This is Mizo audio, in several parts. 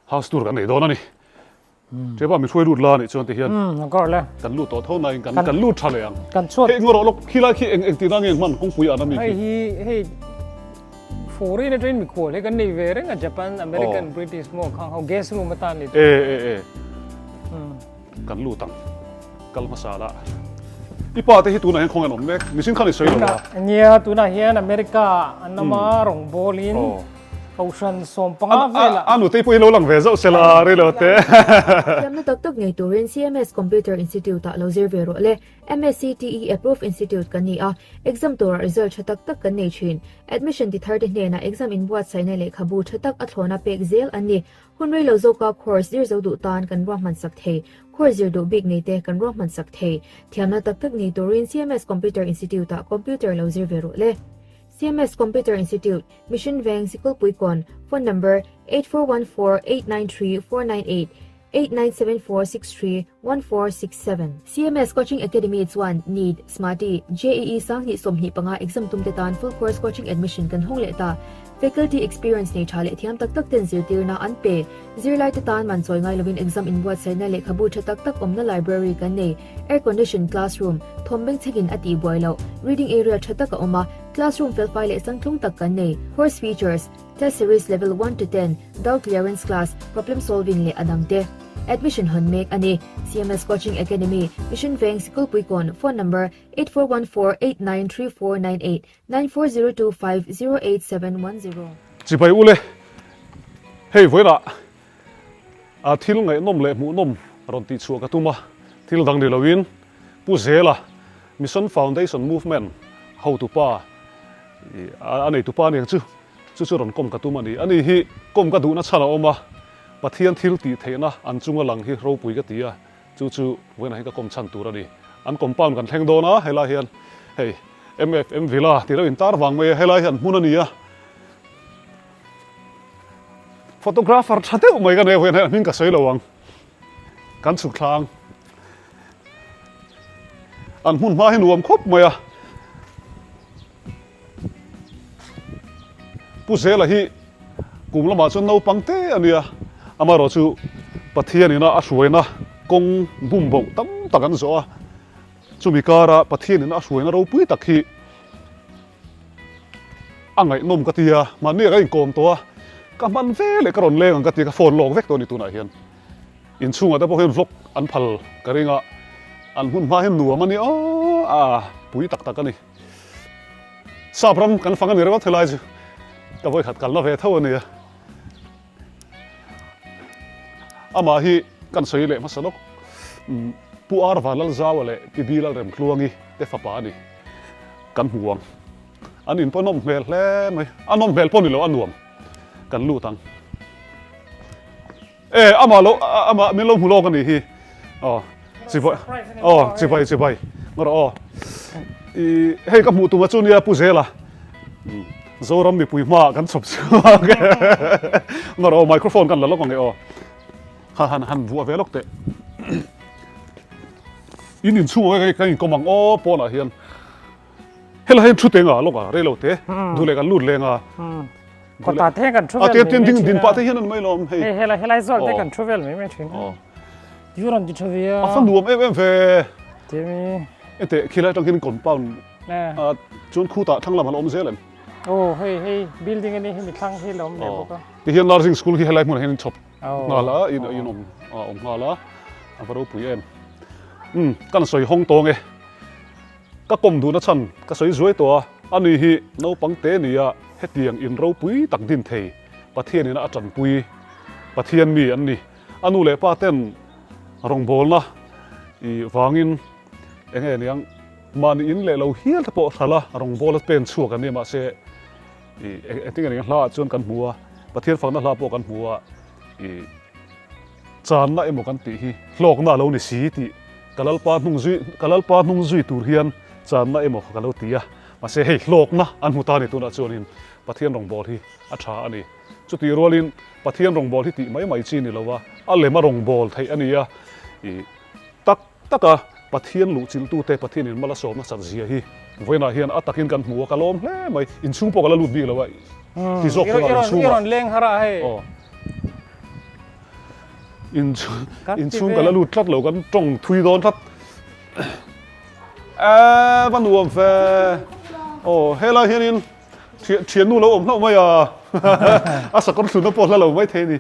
House tour kan nei dawn a ni. Ṭepa mi hruai lut la nih chuan ti hian kan lut tawh tho nain kan kan lut ṭha leh ang. Kan chhuat. Hei ngawrawh lawk khi lai khi eng eng tihna nge hman kawngpui an a mi khi. Hei hi hei foreign atangin mikhual hi kan nei ve reng a Japan, American, British maw khang ho guest room atan ni. E e e. Kan lut ang. Kal hmasa la. I pa te hi tunah hian khawnge an awm mek? Mihring khan i sawi lo a. Nia tunah hian America an awm a rawngbawl in. Kohhran 15 velah. A nutei pawh hi lo lang ve zauh sela rei lo te. Thiamna tak tak ngei turin CMS Computer Institute ah lo zir ve rawh le. MSCTE Approved Institute kan ni a, exam turah result tha tak tak kan nei thin. Admission ti thar te hnenah exam inbuatsaihna lehkhabu tha tak a thlawna pek zel an ni. Hun rei lo zawka course zir zo duh tan kan ruahman sak thei. Course zir duh bik nei te kan ruahman sak thei. Thiamna tak tak nei turin CMS Computer Institute ah computer lo zir ve rawh le. CMS Computer Institute, Mission Veng, Sikulpuikawn, Phone number, 8414893498, 8974631467. CMS Coaching Academy chuan NEET, SMATI, JEE 2025 exam tumte tan full course coaching admission kan hawng leh ta. Faculty experience nei tha leh thiam tak tak ten zirtirna an pe. Zirlaite tan man chawi ngai lovin exam inbuatsaihna lehkhabu tha tak tak awmna library kan nei. Air condition classroom, thawm bengchhekin a tih buai loh, reading area tha tak a awm a, classroom felfai leh changtlung tak kan nei. Course features, Test series level one to ten, doubt clearance class, problem solving leh a dangte. Admission hawn mek a ni. CMS Coaching Academy, Mission Veng, Sikulpuikawn, Phone number, 8414893498, 9402508710. Chibai ule, hei vawiinah a thil ngaihnawm leh hmuhnawm rawn tihchhuah ka tum a, thil dang ni loin Pu Zela Mission Foundation Movement hotupa a neitupa aniang chu chu chu rawn kawm ka tum a ni. Ani hi kawm ka duhna chhan a awm a, Pathian thil tih theihna an chunga lang hi ropui ka ti a, chu chu vawiinah hian ka kawm chhan tur a ni. An compound kan thleng dawn a, helai hian hei MFM Villa tih lo intar vang mai a, helai hian hmun a ni a. Photographer tha deuh mai ka nei a, hming ka sawi lo ang. Kan chhuk thlang. An hmun hma hi nuam khawp mai a. Pu Zela hi kum lamah chuan naupang te a nia. Amaherawh chu Pathian ina a hruaina kawng bum boh tam tak an zawh a. Chumi kara Pathian ina a hruaina ropui tak hi A ngaihnawm ka ti a, mahni ah ka inkawm tawh a, ka hman ve leh ka rawn leng ang ka ti a, ka phone lawk vek tawh a ni tunah hian. Inchhungah te pawh hian vlog an phal ka ring a, an hmun hma hian nuam a ni aw, a pui tak tak a ni. Sap ram kan fang a ni ringawt helai chu ka vawikhat kalna ve tho a nia. Amah hi kan sawi leh hmasa lawk, Pu Arva Lalzaua leh Pi Bi Lalremtluangi te fapa a ni. Kan hmu ang. An in pawh nawm hmel hle mai. A nawm hmel pawh ni lo, a nuam. Kan lut ang. E, amah lo, amah min lo hmu lawk a nih hi. Aw, chibai, aw, chibai, chibai. Ngarawh aw. I, hei ka hmuh tum a chu nia Pu Zela. Zoram mipui hmaah kan chhawp chhuak. Ngarawh aw, microphone kan la lawk ang e aw. Ha han han vuah ve lawk teh. In inchhungah kan inkawm ang aw pawnah hian. Helai hian thu teng a lawk a rei lo te duh leh kan lut leng a. Kawta te kan thu vel mai mai thin a. Din pah te hian an mai lawm hei. Hei helai helai zawl te kan thu vel mai mai thin a. Tiu rawn ti tha ve a. A fa nuam em em ve. Temi. Ete khilai atang hian compound a chuan khutah thlang lam a la awm zel em. Aw hei hei building ani hemi thlang hi la awm leh bawk a. Tihian nursing school hi helai hmunah hian in chhawp nghal a in awm awm nghal a a va ropui em. Umm kan sawi hawng tawng e. Ka kawm duhna chhan ka sawi zuai tawh a, ani hi naupang te nia hetiang in ropui tak din thei Pathian ina a tanpui Pathian mi an ni. A nu leh pa ten rawngbawlna i vangin enge niang mahni in leh lo hial te pawh hralh a rawngbawla pen chhuak an ni mahse i engtin nge hla ah chuan kan hmu a Pathian fakna hla pawh kan hmu a i channa emaw kan tih hi hlawkna a lo ni si tih Ka Lalpa hnung zui, ka Lalpa hnung zui tur hian channa emaw ka lo ti a, mahse hei hlawkna an hmu ta a ni tunah chuanin Pathian rawngbâwl hi a tha a ni. Chutih rualin Pathian rawngbâwl hi tih mai mai chi ni lo a, a lema rawngbâwl theih a ni a, i tak taka Pathian luhchilhtute Pathianin mal a sawm nasat zia hi vawiinah hian a takin kan hmu a, ka lawm hle mai. Inchhung pawh ka la lut bik lo a, ti zawk thung a inchhungah. I rawn leng har a hei. Aw. Inchhung ka la lut tlat lo kan tawng thui dawn tlat. Eee va nuam fe. Aw helai hianin thiannu lo awm hlauh mai a. A sakawr thlunna pawh hla lo mai thei a ni.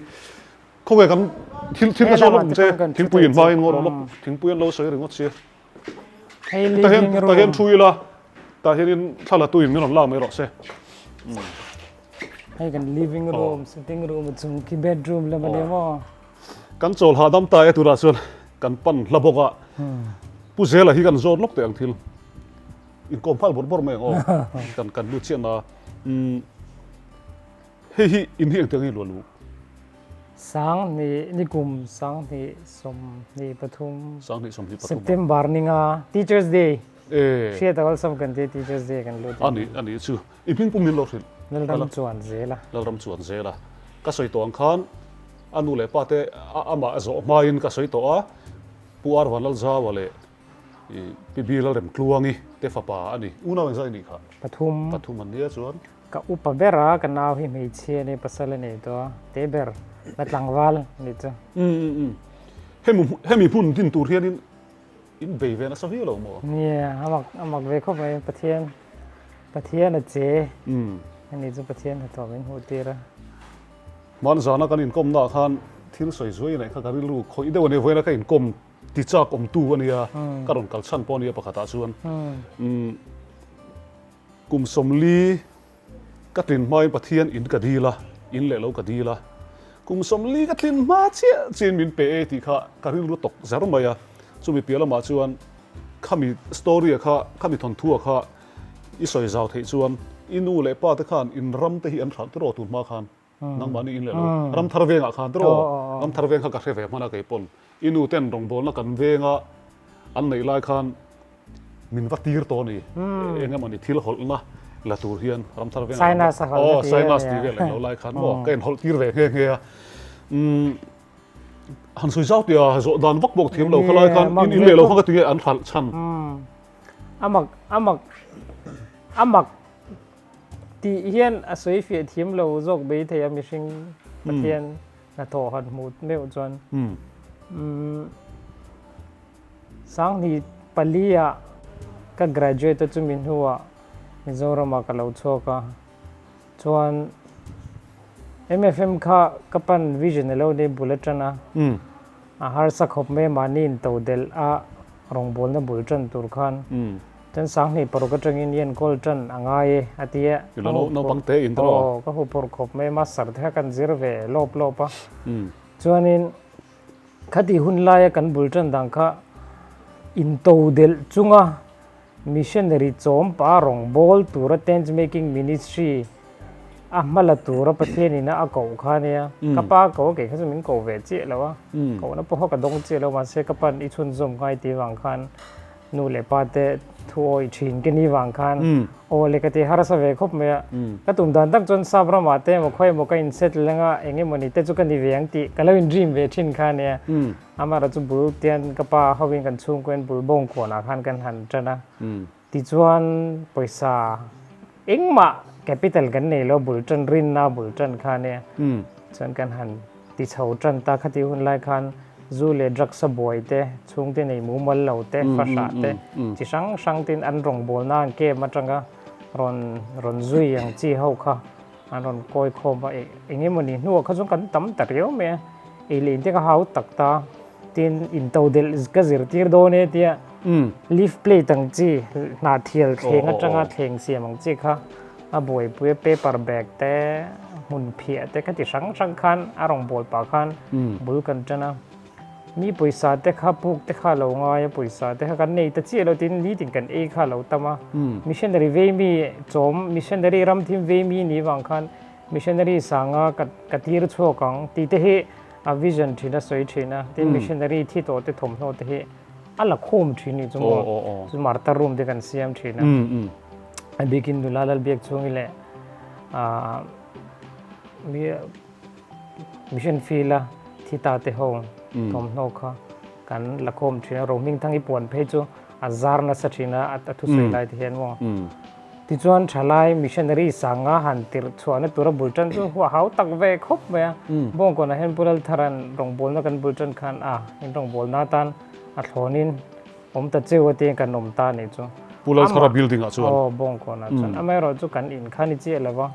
Khawnge kan thil thil ka sawn lawk ang che thingpui in hmain ngaw rawh lawk thingpui an lo sawi ringawt sia. Tah hian tah hian thu ila tah hianin thla la tuin min rawn lak mai rawh se. Hei kan living room sitting room a chung khi bedroom lam a ni maw. Kan chawl hahdam ta e turah chuan kan pan hla bawk a Pu Zela hi kan zawt lawk teh ang thil inkawm nghal bawrh bawrh mai ang aw kan kan lut chiah na hei hi in hi engtiang nge luah luh. Sanghnih nikum 2023 2023 September ninga Teachers Day hriat a awlsam kan tia Teachers Day kan lut a ni a ni chu i hming pum min lo hrilh Lalram chuan zel a Lalram chuan zel a ka sawi tawh ang khan a nu leh pa te amah a zawh hmain ka sawi tawh a Pu Arvan Lalzaua leh Pi Bi Lalremtluangi te fapa a ni unau engzah i nih kha Pathum Pathum an nia chuan. Ka upa ber a, ka nau hi hmeichhia a ni, pasal a nei tawh a, te ber la tlangval a nih chu. Umm hemi hemi hmun din tur hianin in bei ve nasa viau lo maw? Nia, a mak a mak ve khawp mai, Pathian Pathian a che a nih chu Pathian hnathawh min hmuh tir a. Hman zana kan inkawmna ah khan thil sawi zuai a neih kha ka rilru khawih deuh a ni, vawiina ka inkawm ti chak awmtu a nia, ka rawn kal chhan pawh a nia pakhatah chuan umm. Kum 40 ka tlin hmain Pathian in ka dil a, in leh lo ka dil a. Kum 40 ka tlin hma chiah chiahin min pe e tih kha ka rilru tawk zar mai a. Chumi piah lamah chuan khami story a kha, khami thawnthu a kha i sawi zau theih chuan i nu leh pa te khan in ram te hi an hralh tiraw tun hma khan nangmahni in leh lo ramthar vengah khan tiraw ramthar veng kha ka hre ve hman a kei pawn i nu ten rawngbawlna kan venga an neih lai khan min va tir tawh a ni eng emaw ni thil hawlhna la tur hian ramthar vengah Sinus a hawlhna aw sinus tih vel eng lo lai khan maw ka inhawlh tir ve nghe nghe a umm han sawi zau tih a zawh dan vak bawk thiam lo khalai khan in in leh lo kha ka ti nge an hralh chhan a mak a mak a mak Tih hian a sawi fiah thiam lo zawk bei thei a mihring Pathian hnathawh han hmuh meuh chuan. 2004 ah ka graduate a chumi hnuah Mizoram ah ka lo chhuak a chuan MFM kha ka pan vision alo ni bul atang a a harsa khawp mai a mahni in to delh a rawngbawlna bul tan tur khan Chuan 2006 atangin i enkawl tan a ngai e a ti a. I lo naupang te in tawh. Aw, ka huphurh khawp mai a, master te kha kan zir ve lawp lawp a. Chuanin khati hun laia kan bul tan dan kha intodelh chunga missionary chawm pa rawngbawl tura tent making ministry a hma la tura Pathian ina a koh kha nia. Ka pa ko a kei kha chu min ko ve chiah lo a, kohna pawh ka dawng chiah lo mahse ka pan i chhunzawm ngai tih vang khan Nu leh pa te thu awih thin ka ni vang khan aw le ka ti harsa ve khawp mai a. Ka tum dan tak chuan sap ramah te emaw khawi emaw ka in settle anga eng emaw ni te chu ka ni ve ang tih ka lo in dream ve thin kha ania. Amaherawh chu bul tian ka pa hovin kan chhungkaw in bul bawng kuanah khan kan han tan a. Tichuan pawisa engmah capital kan nei lo bul tan rinna bul tan kha ania. Chuan kan han ti chho tan ta khati hun lai khan zu leh drugs a buai te chhungte nei mumal lo te fahrah te chi hrang hrang tin an rawngbawlna an kem atanga rawn rawn zui ang chi ho kha an rawn kawi khawm a eng emawni hnuah kha chuan kan tam ta riau mai a ei leh in te kha hau tak ta tin intodelh ka zirtir dawn e tia leaf plate ang chi hnahthial thleng atanga thleng siam ang chi kha A buaipui a paper bag te hmun phiah te khati hrang hrang khan a rawn bawl pah khan bul kan tan a. Mi pawisa te kha puk te kha lo ngai a pawisa te kha kan nei ta chiah lo tin nitin kan ei kha lo tam a. Missionary vei mi chawm missionary ram thim vei mi ni vang khan missionary sanga ka ka tir chhuak ang tih te hi a vision thin a sawi thin a. Tin missionary thi tawh te thawmhnaw te hi a la khawm thin ni chu maw chu martar room te kan siam thin a. A bikin nula Lalbiak chhungi leh mission field a thi ta te ho thawmhnaw kha kan la khawm thin a, Rohmingthang i puan phei chu a zar nasa thin a, a thusawi lai te hian maw. Tichuan thalai missionary sanga han tirh chhuahna tura bul tan chu huah hau tak ve khawp mai a. Bawngkawnah hian Pu Lalthara'n rawngbawlna kan bul tan khan a in rawngbawlna atan a thlawnin awm ta cheu a tiin kan awm ta a nih chu. Pu Lalthara building ah chuan. Aw Bawngkawnah chuan. Amaherawh chu kan in kha ni chiah lo va.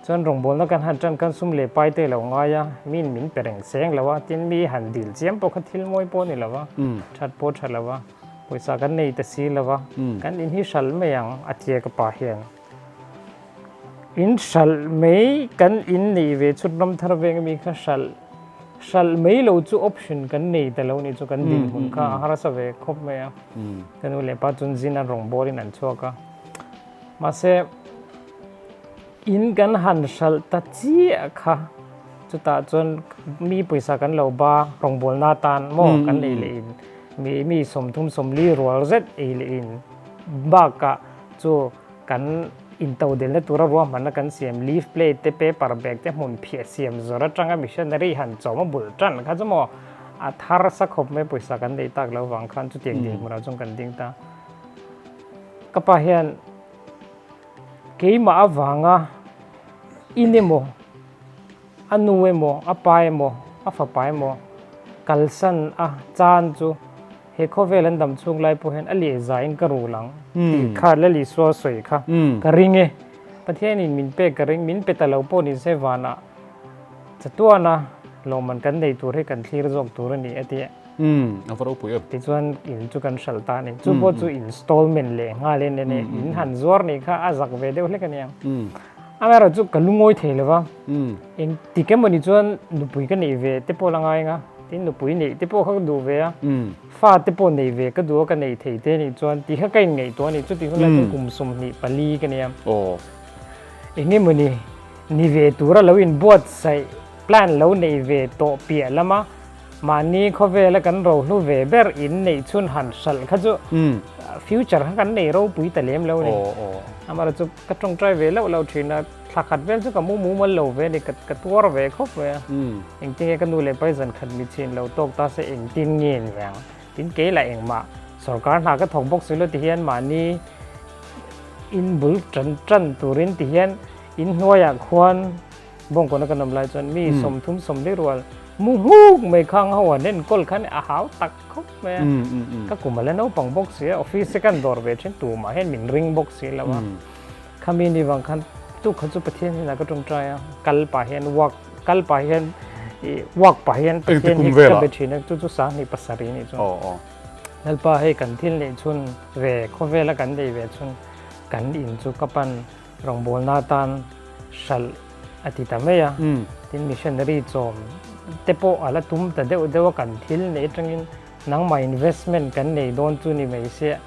Chuan rawngbawlna kan han tan khan sum leh pai te lo ngai a, miin min pe reng seng lo a, tin mi han dil chiam pawh kha thil mawi pawh a ni lo va, that pawh tha lo va. Pawisa kan nei ta si lo va, kan in hi hralh mai ang a tia ka pa hian. In hralh mai kan in neih ve chhut ram thar veng ami kha hralh hralh mai lo chu option kan nei ta lo nih chu kan dinhmun kha a harsa ve khawp mai a. Ka nu leh pa chuan zin an rawn bawlin an chhuak a. Mahse In kan han hralh ta chiah kha, chutah chuan mi pawisa kan lo ba rawngbawlna atan maw kan ei leh in, mi mi 30 40 rual zet ei leh in bakah chu kan intodelna tura ruahmanna kan siam leaf plate te paper bag te hmun phiah siam zawr atanga missionary han chawm a bul tan kha chu maw a thar sa khawp mai pawisa kan neih tak lo vang khan chutiang dinhmunah chuan kan ding ta. Ka pa hian. Keimah avanga in emaw, a nu emaw, a pa emaw, a fapa emaw kalsan a chan chu he khawvel an dam chhung lai pawh hian a lehzaiin ka rul ang tih kha Lal Isua sawi kha ka ring e. Pathianin min pek ka ring, min pe ta lo pawh ni se vanah chatuana lawmman kan nei tur hi kan thlir zawk tur a ni a ti a. Umm, a va ropui em. Tichuan in chu kan hralh ta a ni. Chu pawh chu installment leh nghal in ene in han zuar nih kha a zak ve deuh hlek a nia. Amaherawh chu ka lungawi thei lo va. Eng tik emaw ni chuan nupui ka neih ve te pawh la ngai ang a. Tin nupui neih te pawh kha ka duh ve a. Fa te pawh neih ve ka duh a ka neih thei te nih chuan tih kha ka inngaihtuah a ni. Chutih hun lai chuan kum 24 ka nia. Eng emaw ni ni ve tura lo inbuatsaih plan lo neih ve tawh piah lama Mahni khawvela kan rohlu ve ber in neih chhun han hralh kha chu future kha kan nei ropui ta lem lo a ni. Amaherawh chu ka tawngtai ve loh loh thin a, thla khat vel chu ka mu mumal lo ve a ni, ka tuar ve khawp mai a. Engtin nge ka nu leh pai zan khat mi chhin lo tawk ta se engtin nge niang? Tin kei lah engmah sorkar hna ka thawk bawk si lo ti hian mahni in bul tan tan turin ti hian in hnuaiah khuan Bawngkawna kan awm lai chuan mi 30 40 rual mu nghuk mai khang ho an enkawl khan a hau tak khawp mai a. Ka kum a la naupang bawk si a, office te kan dawr ve thin tumah hian min ring bawk si lo a. Khami ni vang khan tuk kha chu Pathian hnenah ka tawngtai a, kal pah hian walk kal pah hian ih walk pah hian Pathian hi ka be thin a, chu chu 27 nih chu. Lalpa hei kan thil neih chhun ve khawvela kan neih ve chhun kan in chu ka pan Rawngbawlna atan hralh a ti ta mai a, tin missionary chawm te pawh a la tum ta deuh deuh a, kan thil neih atangin nangmah investment kan nei dawn chu ni mai sia,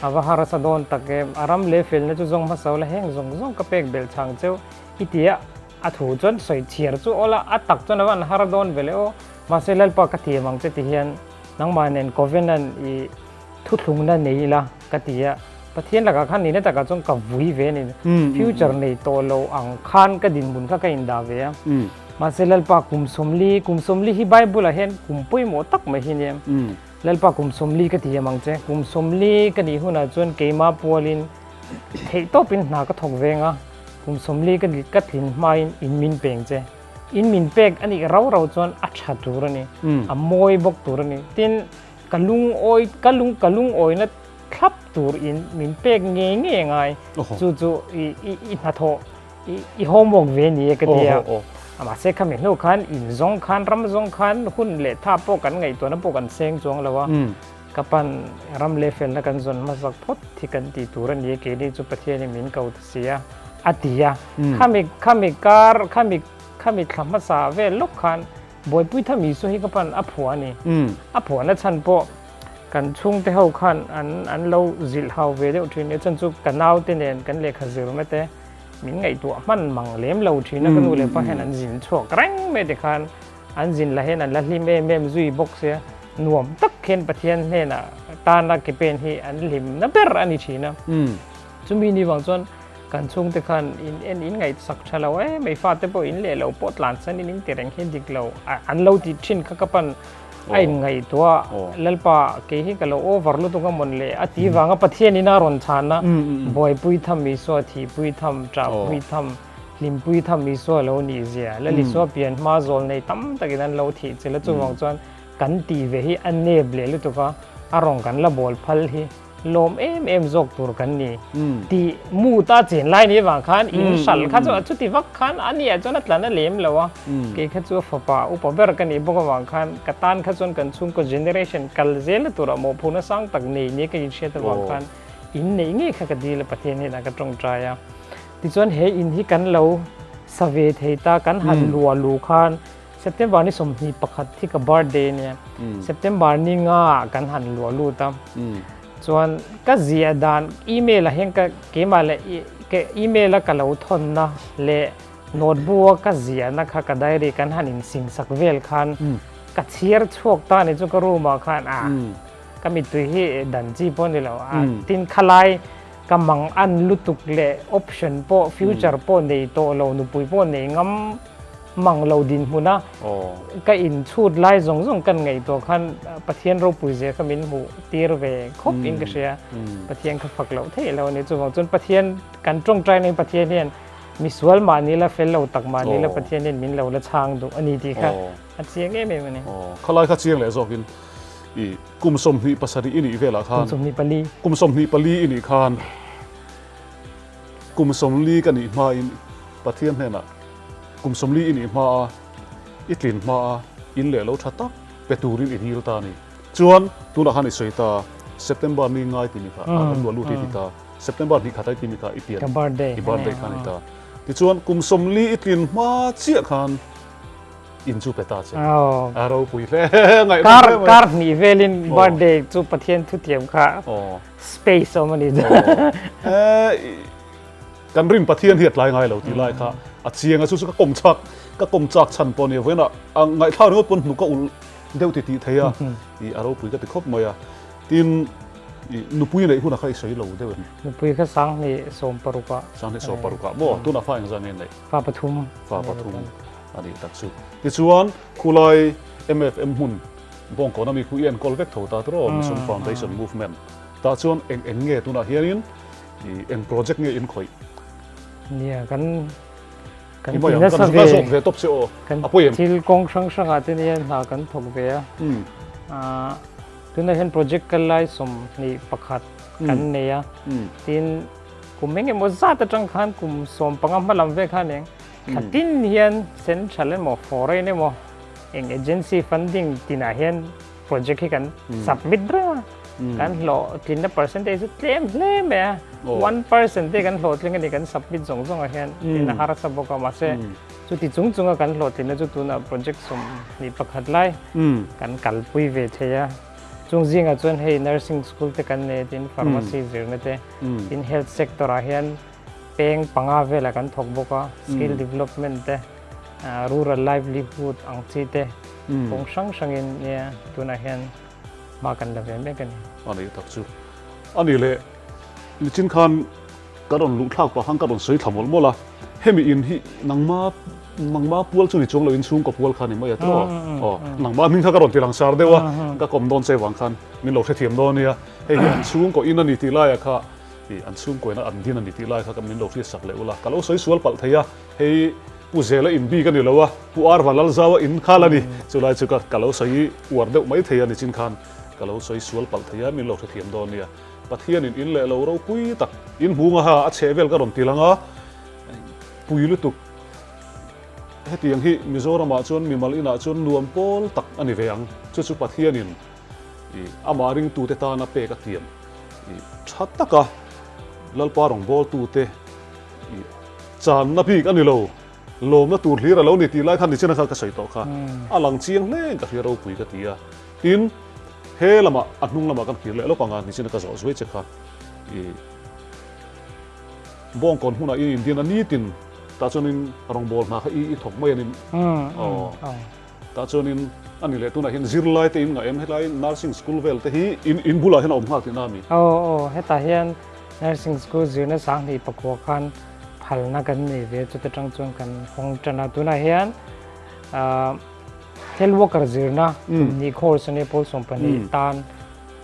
a va harsa dawn tak em, a ram leh felna chu zawng hmasa ula heng zawng zawng ka pek belh chhang cheu i ti a, a thu chuan sawi chhiar chu awl a, a tak chuan a va an har dawn ve le aw, mahse Lalpa ka thiam ang che ti hian nangmah nen covenant i Thuthlungna nei ila ka ti a, Pathian lakah khan nihna takah chuan ka vui ve a ni. Future nei tawh lo ang khan ka dinhmun kha ka indah ve a. Mahse Lalpa kum 40, kum 40 hi Bible ah hian kum pawimawh tak mai hi a nia. Lalpa kum 40 ka ti em ang che, kum 40 ka nih hunah chuan keimah pualin theihtawpin hna ka thawk veng a, kum 40 ka ka tlin hmain in min peng che. In min pek a nih rau rau chuan a tha tur a ni, a mawi bawk tur a ni. Tin, Ka lungawi ka lung ka lungawina thlap tur in min pek ngei ngei ngai chu chu i i i hnathawh i i homework ve ni e ka ti a mahse khami hnu khan in zawng khan ram zawng khan hun leh tha pawh kan ngaihtuahna pawh kan seng chuang lo a ka pan ram leh felna kan zawn hmasak phawt hi kan tih tur a ni e keini chu Pathianin min ko ta si a a ti a khami khami kar khami khami thla hmasa vel lawk khan Buaipui tham Isua hi ka pan a phuah a ni. A phuahna chhan pawh kan chhungte ho khan an an lo zilh hau ve deuh thin a chhan chu ka naute nen kan lehkha zirna te min ngaihtuah hman mang lem lo thin a ka nu leh pa hian an zin chhuak reng mai te khan an zin lah hian an la hlim em em zui bawk sia nuam tak hian Pathian hnenah tana ke pen hi an hlimna ber a ni thin a. Chumi ni vang chuan Kan chhungte khan in en in ngaihsak tha lo em mai, fate pawh in leh lo pawh tlan sanin in ti reng hi dik lo, an lo tih thin kha ka pan A inngaihtuah a, Lalpa, kei hi ka lo over lutuk a mawn le a ti vanga Pathianin a rawn chhan a, buaipui tham Isua, thihpui tham, ṭahpui tham, hlimpui tham Isua lo nih zia, Lal Isua pian hma zawl nei tam takin an lo thih chilh a, chuvang chuan kan tih ve hi a nep leh lutuk a, a rawn kan la bawl phal hi. Lawm em em zawk tur kan ni. Tih mood a chen lai ni avang khan in hral kha chu chuti vak khan a nia chuan a tlan a lem lo a. Kei kha chu a fapa upa ber ka nih bawk avang khan ka tan kha chuan kan chhungkaw generation kal zel a turah mawhphurhna sang tak nei nia ka inhriat avang khan in neih ngei kha ka dil a Pathian hnenah ka tawngtai a. Tichuan he in hi kan lo sa ve thei ta kan han luah lu khan September ni 21 hi ka birthday ania. September ni nga ah kan han luah lut a. Chuan ka ziah dan email ah hian ka keimah leh ka email a ka lo thawnna leh notebook a ka ziahna kha ka diary kan han insing sak vel khan ka chhiar chhuak ta ni chu ka room ah khan a ka mittui hi dan chi pawh a ni lo a tin khalai ka mang an lutuk leh option pawh future pawh nei tawh lo nupui pawh nei ngam Mang lo dinhmuna ka inchhut lai zawng zawng kan ngaihtuah khan Pathian ropui zia kha min hmuh tir ve khawp in ka hria. Pathian kha fak loh theih lo a ni. Chuvang chuan Pathian kan tawngtai na in Pathian hian misual mah ni la fel lo tak mah ni la Pathian hian min lo la chhang duh a ni tih kha a chiang em em a ni. Khalai kha chiang leh zawkin i kum 27 i nih velah khan Kum 24. Kum 24 i nih khan kum 40 ka nih hmain Pathian hnenah Kum 40 i nih hma a, i tlin hma a, in leh lo tha tak pe turin i dil ta a ni. Chuan, tunah khan i sawi ta, September ni ngai timi kha, a kan luah lut i ti ta, September hnih khat ai timi kha i pian, i birthday kha a ni ta. Tichuan, kum 40 i tlin hma chiah khan in chu pe ta che. A ropui hle ngaihnawm hle mai. Kar hnih velin birthday chu Pathian thutiam kha space a awm a ni. Kan rin Pathian hi a tlai ngai lo tih lai kha a chiang a, chu chu ka kawm chak, ka kawm chak chhan pawh a ni. Vawiinah a ngaihthlak ringawt pawn hnuk a ulh deuh ti tih thei a, ih a ropui ka ti khawp mai a. Tin, ih nupui neih hunah kha i sawi lo deuh em? Nupui kha 2016 ah. 2016 ah maw? Tunah fa engzah nge neih? Fa pathum. Fa pathum a nih tak chu. Tichuan, khulai MFM hmun Bawngkawn ami khu i enkawl vek tho ta tawh Mission Foundation Movement. Tah chuan eng eng nge tunah hianin I eng project nge in khawih? Nia kan kan ti nasa ve. Kan ve tawp che aw. Kan thil kawng hrang hrang ah te nia hna kan thawk ve a. Tunah hian project kal lai 21 kan nei a. Tin kum eng emaw zat atang khan kum 15 hma lam ve khan eng thla tin hian central emaw foreign emaw eng agency funding tinah hian project hi kan submit reng a kan hlawhtlinna percentage chu tlem hle mai a 1% te kan hlawhtling a ni kan submit zawng zawng ah hian tin a harsa bawk a mahse chuti chung chunga kan hlawhtlinna chu tunah project 21 lai kan kalpui ve thei a chung zingah chuan hei nursing school te kan nei a tin pharmacy zirna te tin health sector ah hian peng panga velah kan thawk bawk a skill development te rural livelihood ang chi te kawng hrang hrangin nia tunah hian hma kan la ve mek a ni. A nih tak chu. A nih leh nichin khan ka rawn luh thlak pah khan ka rawn sawi thla mawlh mawlh a, hemi in hi nangma nangma pual chu ni chuang loin chhungkaw pual kha ni mai a tawh. Aw nangma hming kha ka rawn ti langsar deuh a, ka kawm dawn che vang khan min lo hrethiam dawn nia. Hei hi an chhungkaw in a ni tih laiah kha ih an chhungkaw ina an din a ni tih lai kha min lo hriatsak leh ula, ka lo sawi sual palh thei a, hei Pu Zela in bik a ni lo a, Pu Arva Lalzaua in khal a ni. Chulai chu ka ka lo sawi uar deuh mai thei a ni chin khan ka lo sawi sual palh thei a, min lo hrethiam dawn nia. Pathianin in leh lo ropui tak in hmu nga ha a chheh vel ka rawn ti lang a, pui lutuk. Hetiang hi Mizoramah chuan mimal inah chuan nuam pawl tak a ni ve ang. Chu chu Pathianin ih amah ringtute tana pek a tiam ih tha taka Lalpa rawngbawltute ih Channa bik a ni lo, lawmna tur hlir a lo ni tih lai khan nichina kha ka sawi tawh kha a lang chiang hle ka hria ropui ka ti a. Tin, he lamah a hnung lamah kan hlir leh lawk ang a, nichina ka zawh zuai che kha i Bawngkawn hmunah i indin a nitin tah chuanin rawngbâwl hna kha i i thawk mai a ni. Aw. Tah chuanin a ni leh tunah hian zirlai te in ngah em hetlai nursing school vel te hi in in bulah hian a awm nghal tihna a mi? Aw aw hetah hian nursing school zirna 2009 khan phalna kan nei ve chuta tang chuan kan hawng tan a tunah hian ah. Health worker zirna kum hnih course a nia pawl 12 tan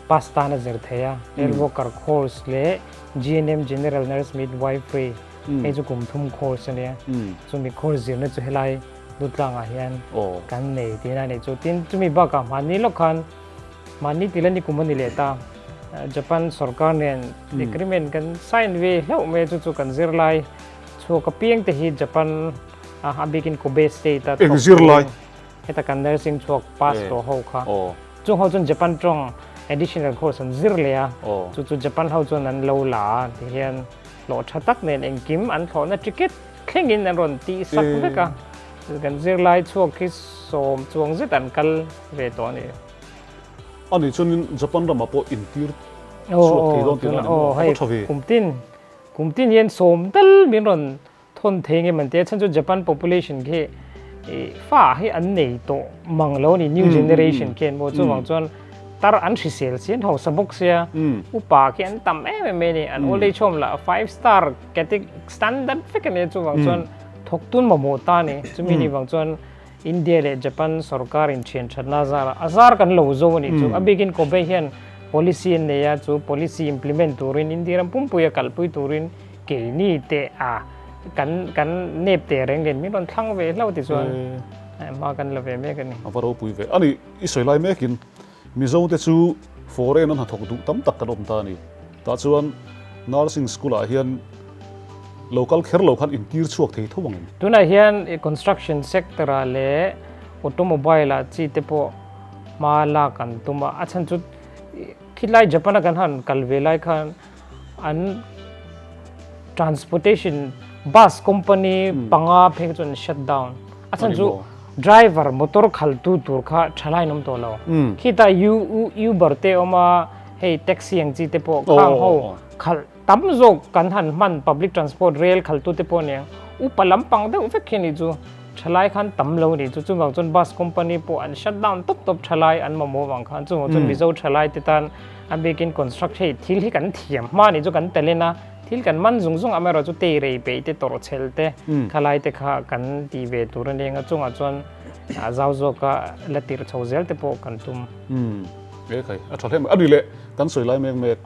pass tan a zir thei a. Health worker course leh GNM General Nurse Midwifery hei chu kum thum course a nia. Chumi course zirna chu helai Lutlangah hian kan nei tihna a nih chu. Tin chumi bakah hmanni lawk khan Mahni tila ni kum a ni leh ta. Japan sorkar nen agreement kan sign ve hlauh mai a, chu chu kan zirlai chhuak apiang te hi Japan a bikin Kobe state a Eng zirlai? Heta kan nursing chhuak pass tawh ho kha. Chung ho chuan Japan tawng additional course an zir leh a, chu chu Japan ho chuan an lo la a, tihian hlawh tha tak nen engkim an thlawhna ticket thlengin an rawn tih sak vek a. Kan zirlai chhuak hi sawm chuang zet an kal ve tawh a ni. A nih chuanin Japan ramah pawh intir chhuak thei dawn tihna a ni maw? A va tha ve. Kum tin, kum tin hian sawm tal min rawn thawn thei nge man tia chhan chu Japan population khi fa hi an nei tawh mang lo a ni, new generation khi an maw chuvang chuan tar an hrisel si an hausa bawk sia upa khi an tam em em mai a ni, an old age home lah five star category standard vek a nia chuvang chuan thawktun mamawh ta a ni, chumi nih vang chuan India leh Japan sorkar in thian thatna zarah a zar kan lo zo a nih chu. A bikin Kobe hian policy an nei a, chu policy implement turin India ram pumpui a kalpui turin keini teh a kan kan nep teh reng nen min rawn thlang ve hlauh ti chuan hma kan la ve mek a ni. A va ropui ve. A nih i sawi lai mekin Mizo te chu foreign a hnathawk duh tam tak kan awm ta a ni. Tah chuan nursing school ah hian lo kal kher lo khan intir chhuak thei tho ang em? Tunah hian construction sector ah leh automobile ah chi te pawh hma lak an tum a, a chhan chu khilai Japan a kan han kal ve lai khan an transportation bus company panga phei kha chu an shut down a chhan chu driver motor khaltu tur kha thalai an awm tawh lo khitah Uber te a awm a hei taxi ang chi te pawh khang ho khalh tam zawk kan han hman public transport rail khaltu te pawh aniang upa lampang deuh vek khi a nih chu thalai khan tam lo a nih chu chuvang chuan bus company pawh an shut down tawp tawp thalai an mamawh vang khan chuvang chuan Mizo thalai te tan A bikin construct hei thil hi kan thiam hma nih chu kan talent a, thil kan man zung zung amaherawh chu tei rei peih te tawrh chhel te khalai te kha kan tih ve tur a nia chungah chuan a zau zawka la tirh chho zel te pawh kan tum. Umm e khai a tha hle mai a ni le kan sawi lai mek mek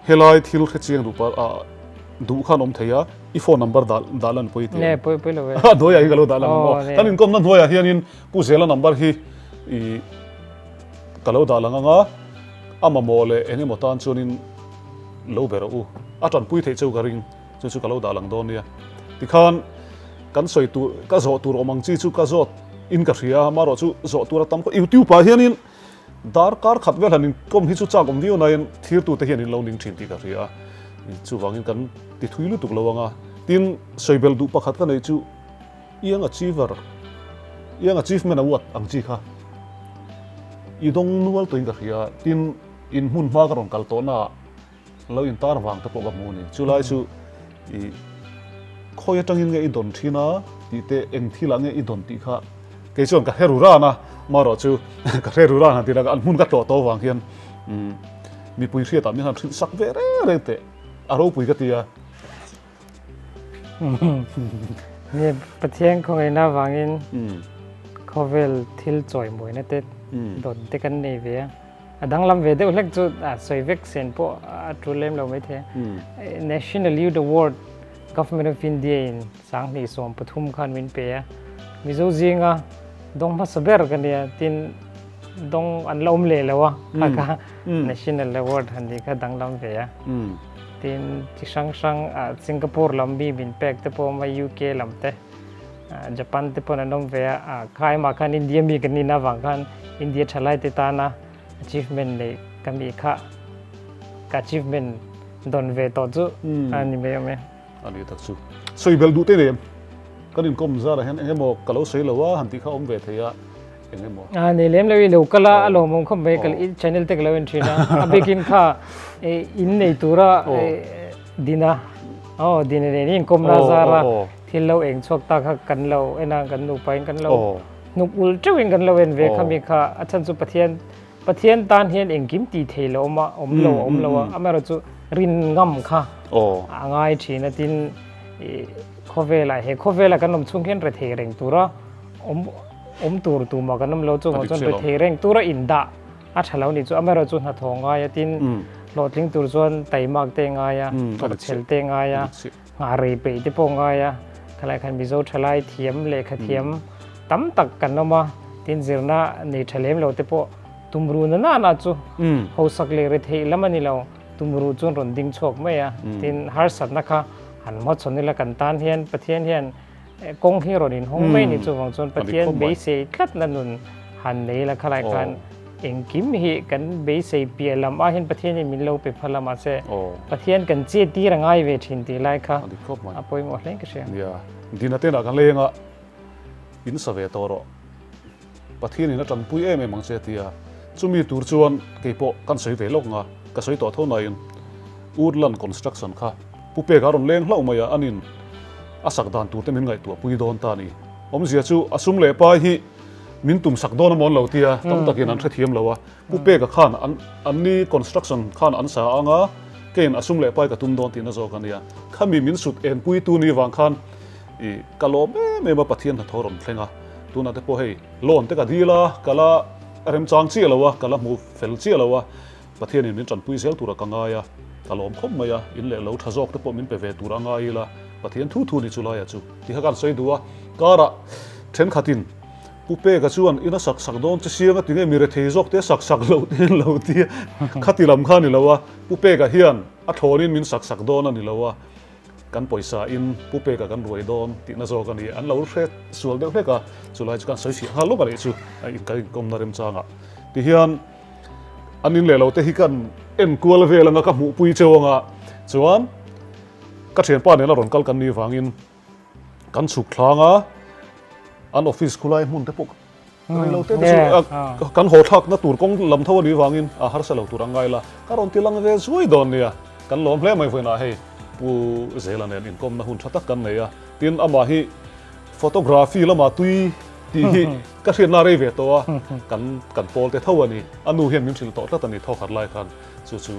helai thil hre chiang duh pa ah duh khan awm thei a i phone number dah dah lan pawi tih Ne pawi pawi lo ve a hnuaiah hi ka lo dah lan ang aw kan inkawmna hnuaiah hianin Pu Zela number hi i Ka lo dah lang anga, a mamawh leh eng emaw tan chuanin lo ber u. A tanpui theih cheu ka ring, chu chu ka lo dah lang dawn nia. Tikhan kan sawi tur, ka zawh tur awm ang chi chu ka zawt in ka hria, amaherawh chu zawh tur a tam khawp. YouTube ah hianin darkar khat vel han inkawm hi chu chak awm viau nain thirtute hian in lo ning thin tih ka hria a, chuvangin kan ti thui lutuk lo anga. Tin, sawi belh duh pakhat ka neih chu. Young Achiever, Young Achievement Award ang chi kha i dawng nual tawhin ka hria. Tin, in hmun hma ka rawn kal tawhnaah lo intar vang te pawh ka hmu a ni. Chulai chu i khawi atangin nge i dawn thin a tih te, eng thilah nge i dawn tih kha kei chuan ka hre ru ran a, marawh chu ka hre ru ran han ti la, an hmun ka tlawh tawh avang hian mipui hriatah min han hrilh sak ve reng reng teh a ropui ka ti a. Nge Pathian khawngaihna avangin khawvel thil chawimawina te dawn te kan nei ve a. A danglam ve deuh hlek chu a sawi vek sen pawh a tul lem lo maithei a. National Youth Award Government of India in 2013 khan min pe a. Mizo zinga dawng hmasa ber ka nia tin dawng an la awm leh lo a kha kha National Award han nih kha danglam ve a. Tin, chi hrang hrang ah Singapore lam mi min pek te pawh a awm a, UK lam te, Japan te pawh an awm ve a, ah kha emah khan India mi kan nihna avang khan India thalai te tana achievement neih ka nih kha ka achievement dawn ve tawh chu a ni mai awm e. A ni tak chu. Sawi belh duh te nei em? Kan inkawm zarah hian eng emaw ka lo sawi lo a han tih kha awm ve thei a. Eng emaw? A nei lem lo i lo kal a, a lawmawm khawp mai ka i channel te ka lo en thin a, a bikin kha in nei tura dina aw dina nen i inkawmna zara thil lo eng chhuak ta kha kan lo en a, kan nupa in kan lo hnuk ul teuh in kan lo en ve kha mi kha a chhan chu Pathian Pathian tan hian engkim tih thei lo awm a, awm lo a awm lo a, amaherawh chu rin ngam kha a ngai thin a tin khawvelah he khawvela kan awm chhung hian rethei reng tura awm. awm tur tumah kan awm lo chuvang chuan rethei reng tura indah a tha lo nih chu amaherawhchu hnathawh ngai a tin hlawhtling tur chuan taimak te ngai a chawrchhel te ngai a nghah rei peih te pawh ngai a khalai khan Mizo thalai thiam lehkha thiam tam tak kan awm a tin zirna nei tha lem lo te pawh tumru na na na chu hausak leh retheih lam a ni lo tumru chuan rawn ding chhuak mai a tin harsatna kha han hmachhawn ila kan tan hian Pathian hian Kawng hi rawn inhawng mai ni chuvang chuan Pathian beisei tlatna nun han nei la khalai khan engkim hi kan beisei piah lam ah hian Pathian hi min lo pe phal a mahse Pathian kan che tir a ngai ve thin tih lai kha a pawimawh hle ka hria. Nia, Dina tenah kan leng a, in sa ve tawh rawh. Pathian in a tanpui em em ang che tia chumi tur chuan keipawh kan sawi ve lawk nga ka sawi tawh tho nain Woodland Construction kha Pu Peka a rawn leng hlauh mai a anin a sak dan tur te min ngaihtuah pui dawn ta a ni. Awmzia chu a sum leh pai hi min tum sak dawn a mawn lo tia tam takin an hrethiam lo a Pu Peka khan an anni construction khan an sa anga keiin a sum leh pai ka tum dawn tihna zawk a nia. Khami min sut enpuitu ni vang khan i ka lawm em em a Pathian hnathawh rawn thleng a. Tunah te pawh hei loan te ka dil a, ka la remchang chiah lo a, ka la hmu fel chiah lo a, Pathianin min tanpui zel tura ka ngai a, ka lawm khawp mai a, in leh lo tha zawk te pawh min pe ve tur a ngai ila, Pathian thu thu ni chu laia chu ti kha kan sawi duh a, karah thenkhatin Pu Peka chuan ina sak sak dawn che siang a ti nge mi rethei zawk te sak sak loh te an lo ti a, khati lam kha a ni lo a, Pu Peka hian a thlawnin min sak sak dawn a ni lo a. Kan pawisa in Pu Peka kan ruai dawn tihna zawk a ni. An lo hre sual deuh hlek a, chulai chu kan sawi fiah nghal lawk a nih chu a inkai inkawmna remchangah. Tihian an in leh lo te hi kan enkual vel anga ka hmuhpui cheu anga chuan ka thianpa nena rawn kal kan nih vangin kan chhuk thlang a, an office khulai hmun te pawh Rei te chu kan haw thlakna tur kawng lam tho a nih vangin a harsa lo tur a ngai la, ka rawn ti lang ve zuai dawn nia. Kan lawm hle mai vawiinah hei Pu Zela nen inkawmna hun tha tak kan nei a, tin amah hi photography lamah tui tih hi ka hriatna rei ve tawh a, kan kan pawl te tho a ni, a nu hian min hrilh tawh tlat a ni thawkhat lai khan chu chu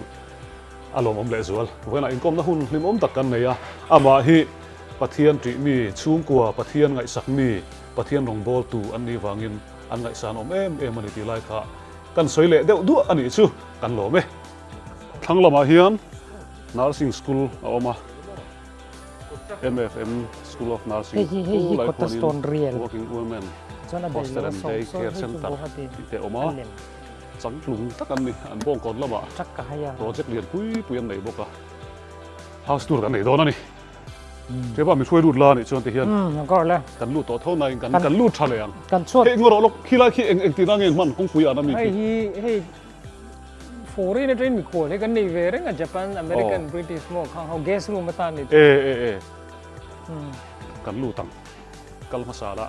a lawmawm lehzual. Vawiinah inkawmna hun hlimawm tak kan nei a, amah hi Pathian ṭih mi, chhungkua Pathian ngaihsak mi, Pathian rawngbawltu an nih vangin an ngaihsan awm em em a ni tih lai kha kan sawi leh deuh duah a nih chu kan lawm e. Thlang lamah hian Nursing School a awm a, MFM School of Nursing chu lai khuanin Working Women Hostel and Day Care Centre tih te a awm a, changtlung tak an ni, an bawngkawn lamah project lian pui pui an nei bawk a, house tour kan nei dawn a ni. Keipa mi hruai lut la nih chuan ti hian kan lut tawh tho nain kan kan lut tha leh ang. Kan chhuat. Hei ngawrawh lawk khi lai khi eng eng tihna nge hman kawngpui ah na mi khi. Hei hi hei foreign atangin mikhual hi kan nei ve reng a Japan, American, British maw khang ho guest room atan ni. E e e. Kan lut ang. Kal hmasa la.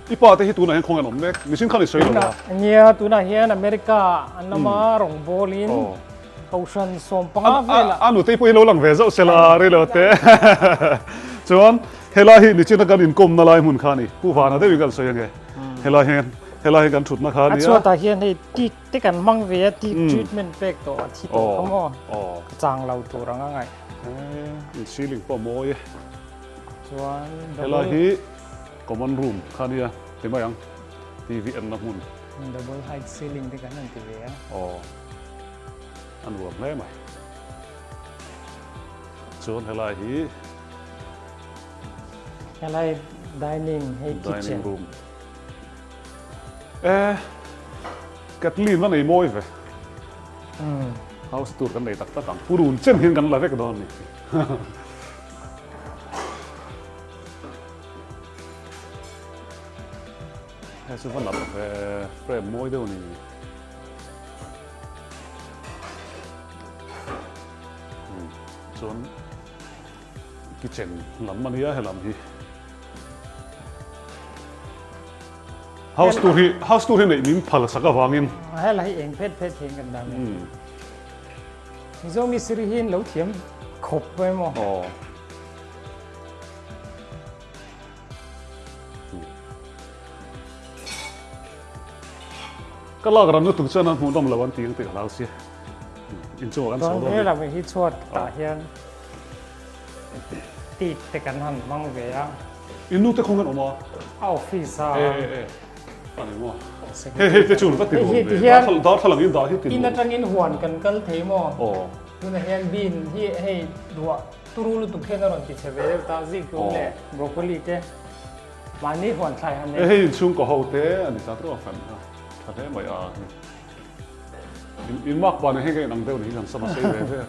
I pa te hi tunah hian khawnge an awm mek? Mihring khan i sawi lo a. Nia tunah hian America an awm a rawngbawlin Kohhran 15 velah. A nutei pawh hi lo lang ve zauh sela rei lo te. Chuan helai hi nichina kan inkawmna lai hmun kha a ni. Pu Vana deuhin kan sawi ange. Helai hian helai hi kan thutna kha a nia. A chhuatah hian hei teak te kan hmang ve a, teak treatment pek tawh a thi tawh kha maw. Ka chang lo tur ang a ngaih. In ceiling pawh a mawi e. Chuan helai hi common room kha a nia ti mai ang. TV enna hmun. Double height ceiling te kan han ti ve a. Aw. A nuam hle mai. Chuan helai hi Helai dining hei kitchen. Dining room. E Kathleen va nei mawi ve. House tour kan nei tak tak ang. Purun chen hian kan la vek dawn ni. Hei chu va nalh ve frame mawi deuh ni. Chuan kitchen lam a nia helam hi. House tour hi house tour hi neih min phal sak avangin. Helai hi eng phet phet hian kan dah mai. Mizo misiri hi an lo thiam khawp mai maw. Aw. Ka lak ram lutuk chuan an hmuhnawm lo an ti ang tih ka hlau sia. Inchungah kan chho dawn ni. Chuan helam hi chhuat tah hian teak te kan han hmang ve a. In nu te khawng an awm a? A office a. E e e. Ani maw? Hei hei te chu va ti nuam ve. Darthlalang in dah hi ti nuam. In atangin huan kan kal thei maw? Tunah hian bean hi hei ruah turu lutuk hian a rawn ti chhe ve deuh ta, zikhlum leh broccoli te mahni huan thlai han nei. Hei inchhungkaw ho te a ni ta tawh a fan a, tha hle mai a. In mark pa nen hian ka inang deuh ni hi kan sam a sei ve ve.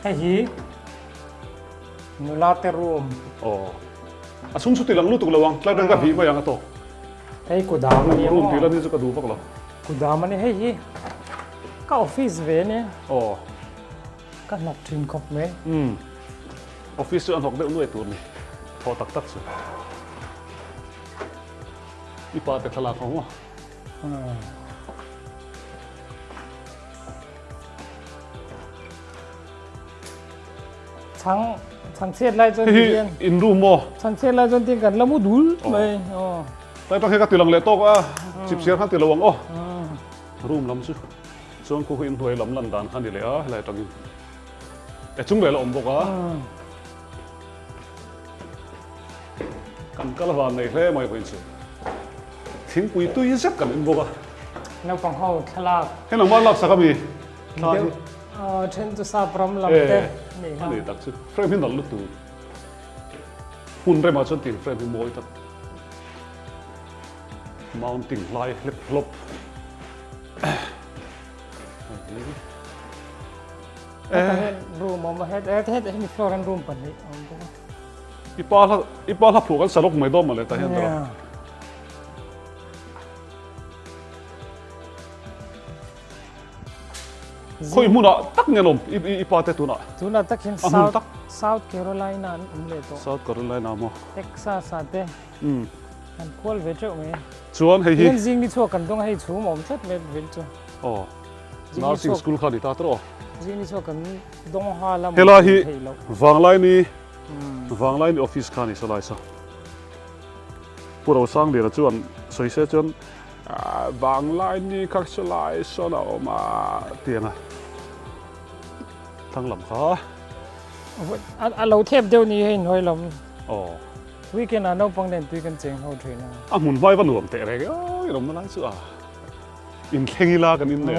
Hei hi nula te room. Aw. A chhung chu ti lang lutuk lo ang, tlai vel ka bih mai ang a tawk. Hei kudam a ni maw? Room tih lan hi chu ka duh vak lo. Kudam a ni, hei hi ka office ve a nia. Aw. Ka hnawk thin khawp mai. Umm. Office chu a hnawk deuh nuai tur ni. Thaw tak tak chu. I pa te thlalak ho maw? Chhang chhang chhiat lai chuan Hei hi in room maw? Chhang chhiat lai chuan tin kan la mu dul mai. Aw. Tlai tak hi ka ti lang leh tawk a, chip siar khan ti lo ang aw. Room lam chu chuan khu khu inhnuai lam lan dan kha ni leh a helai atangin e chung leh la awm bawk a. Kan kal van nei hle mai vawiin chu. Thingpui tui zet kan en bawk a. Naupang ho thlalak. Hei nangmah laksak a mi thla hi. Aw then chu sap ram lam te ni kha. A ni tak chu frame hi nalh lutuk. Hmun remah chuan tin frame hi mawi tak. Mounting hlai hlep hlawp. Room awm a het het het hemi floor an room pahnih awm bawk a. I pa hla i pa hla phuah kan sa lawk mai dawn mawle tah hian tawh. Khawi hmunah tak nge an awm i i pa te tunah? Tunah tak hian South South Carolina an awm leh tawh. South Carolina maw? Texas ah te. Umm. An kual ve teuh mai. Chuan hei hi. Hian zing ni chhuak kan dawng a hei chhum a awm tlat mai vel chu. Aw. Nursing school kha ni ta tawh aw. Zing ni chhuak kan dawng hal a Helai hi Vanglaini Vanglaini office kha ni sawlai sa. Pu Rosangliana chuan sawi se chuan Vanglaini kha sawlai sawn a awm a tiang a. Thlang lam kha. A lo thep deuh ni hei hnuai lam. Aw. Weekend ah naupang nen tui kan cheng ho thin a. A hmun hmai va nuam teh reng e awi rawmna lai chu a inthleng ila kan in nen.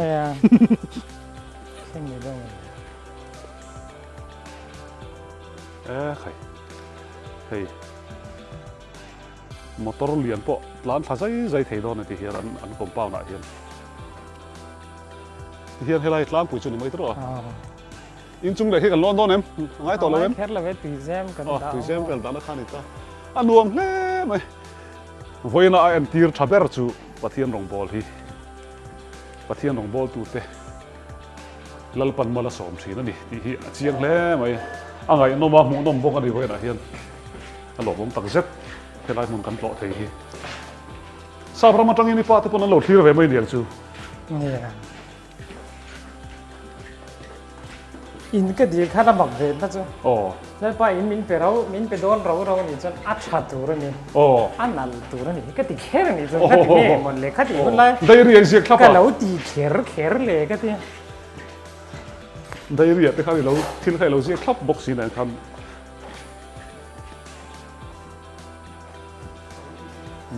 Thleng ni deuh. E khai hei motor lian pawh tlan thla zai zai thei dawn a ti hian an an compound ah hian ti hian helai tlangpui chu ni mai tawh a. Inchung leh hi kan lawn dawn em? A ngai tawh lo em? A ngai kher lo e, tuizem kan dah. Aw, tuizem vel dahna kha a ni ta. A nuam hle mai. Vawiina a entir tha ber chu Pathian rawngbâwl hi Pathian rawngbâwltute Lalpan mal a sâwm thin a ni tih hi a chiang hle mai. A ngaihnawm a, hmuhnawm bawk a ni vawiinah hian. A lawmawm tak zet helai hmun kan tlawh thei hi. Sap ram atangin i pa te pawn an lo thlir ve mai niang chu. Nia. In ka dil khan a mak ve na chu. Aw. Lalpa in min pe ro, min pe dawn ro ro anih chuan a tha tur a ni. Aw. A nal tur a ni. Ka ti kher anih chuan ka ti nge mawn le kha ti hun lai. Diary a inziak thlap a. Ka lo ti kher kher le ka ti. Diary ah te khan i lo thil kha i lo ziak thlap bawk si nen khan.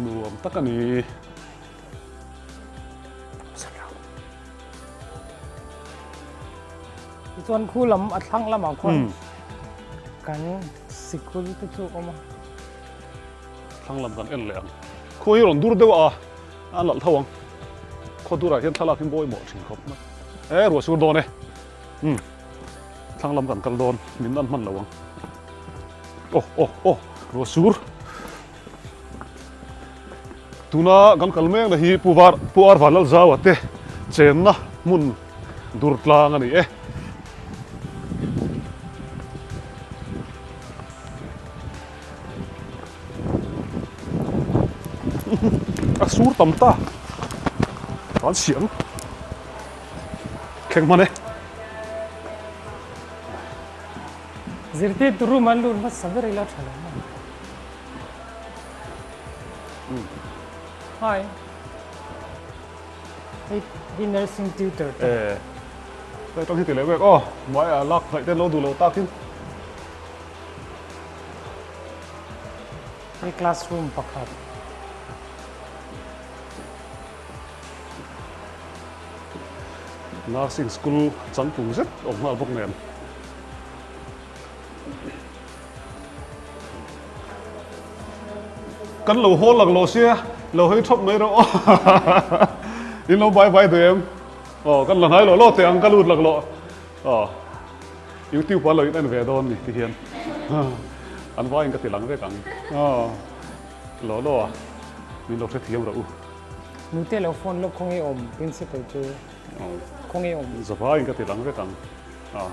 Nuam tak a ni. Tichuan khu lam a thlang lamah khuan kan sikul te chu a awm a. Thlang lam kan en leh ang. Khu hi rawn dur deuh a, a nalh tho ang. Khaw durah hian thlalak hi pawimawh thin khawp mai. E ruah sur dawn e. Umm thlang lam kan kal dawn min an hman lo ang. Aw aw aw ruah sur. Tuna kan kal mek na hi Pu Var Pu Ar Vanlalzaua te chenna hmun dur tlang a ni e. A sur tam ta. Kan siam. Thleng hman e. Zirtirtu room an lut hmasa ber ila tha lo maw? Hi. Hei hi nursing tutor te. Eh. Hei tang hi ti leh vek aw, hmai ah lak hnaih te lo duh lo takin. Hei classroom pakhat. Nursing school changtlung zet awm nghal bawk nen. Kan lo haw lak lo sia, lo hawi thawp mai rawh aw. In lo bai bai duh em? Aw, kan la hnai lo lo teh ang ka lut lak lo. Aw, YouTube ah lo in en ve dawn ni ti hian. An vaiin ka ti lang vek ang. Aw, lo lo a, min lo hrethiam rawh u. Nute lo phone lawk khawnge awm principal chu khawnge awm. Zavaiin ka ti lang vek ang. Aw.